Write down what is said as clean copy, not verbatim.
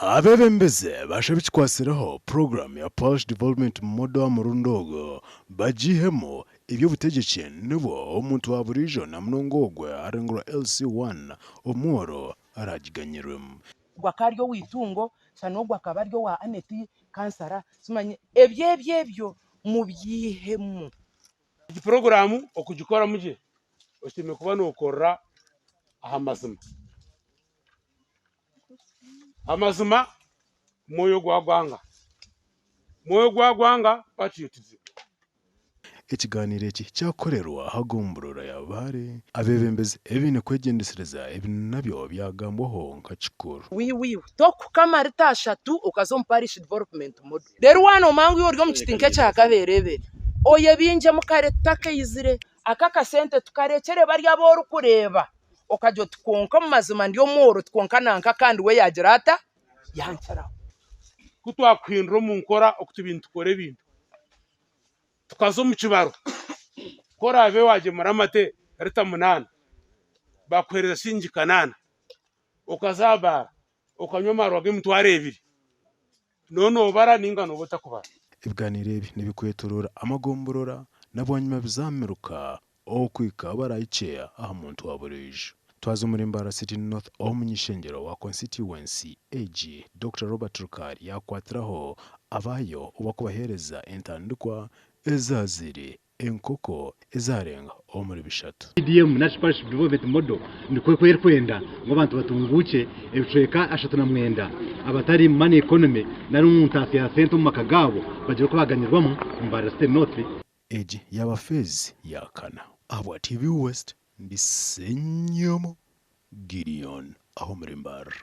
Abeebembezi bashaba ekikwatsireho puroguraamu ya Parish Development Model aha murundi ogu bagiihemu eby'obutegyeki nibwo omuntu wa buriijo na munonga ogwo arengurwa LC1 omworo araagiganyirwemu. Ogwo akaba ari ow'eitungo, shana ogwo akaba ari owa Annet kansara, simanya ebyo ebyo ebyo mubyihemu. Egi puroguraamu okugikoramu gye oshemereire kuba nookorera aha mazima. Amazima mwoyo gwa gwanga, mwoyo gwa gwanga patriotism. Ekigaaniiro eki kyakorerwa aha gomborora ya Bbaale. Abeebembezi ebi baine kwegyendesereza ebi nabyo byagambwaho nka kikuru. Wiiwiiwe, tokukama rita ashatu okaza omu Parish Development Model. Reero waanooma ngu iwe ori omu kiti nk'ekya kabeerebeere, oyebingyemu kare tutakaizire. Aka akasente tukarekyere bari abu orikureeba okagira oti kwonka omu mazima ndi omworo ti kwonka nanka kandi we yaagira ata? Yankiraho. Ku twakuhindura omu nkora oku tubaire nitukora ebintu, tukaza omu kibaro, ku oraabe waagyemura amate rita munaana, baakuheereza shiringi kanaana, okaza aha baara okanywa amaarwa g'emitwaro ebiri, nooba noobara nainga nooba otakubara? Ebiganiiro ebi nibikwetoroora amagomborora na bwanyima bizaamiruka Okuhika barahikye aha muntu wa buriijo. Twaza omuri Mbarara City North omuny'ishengyero wa konsitityuwensi egi, Dokita Robert Rukari yaakwatiraho abaayo obu arikubaheereza entandikwa ezaazire enkoko ezaarenga omuri bishatu. PDM nari shi Parish Development Model nikwo oku erikwenda ngu abantu batunguukye ebicweka 39 abatari mu money economy nari omu ntaasya ya sente omu maka gaabo bagire oku baaganyirwamu omu Mbarara City North. Egi yaaba feezi ya kana. Ahabwa TV West, ndi Ssenyomo Gideon aha omuri Mbarara.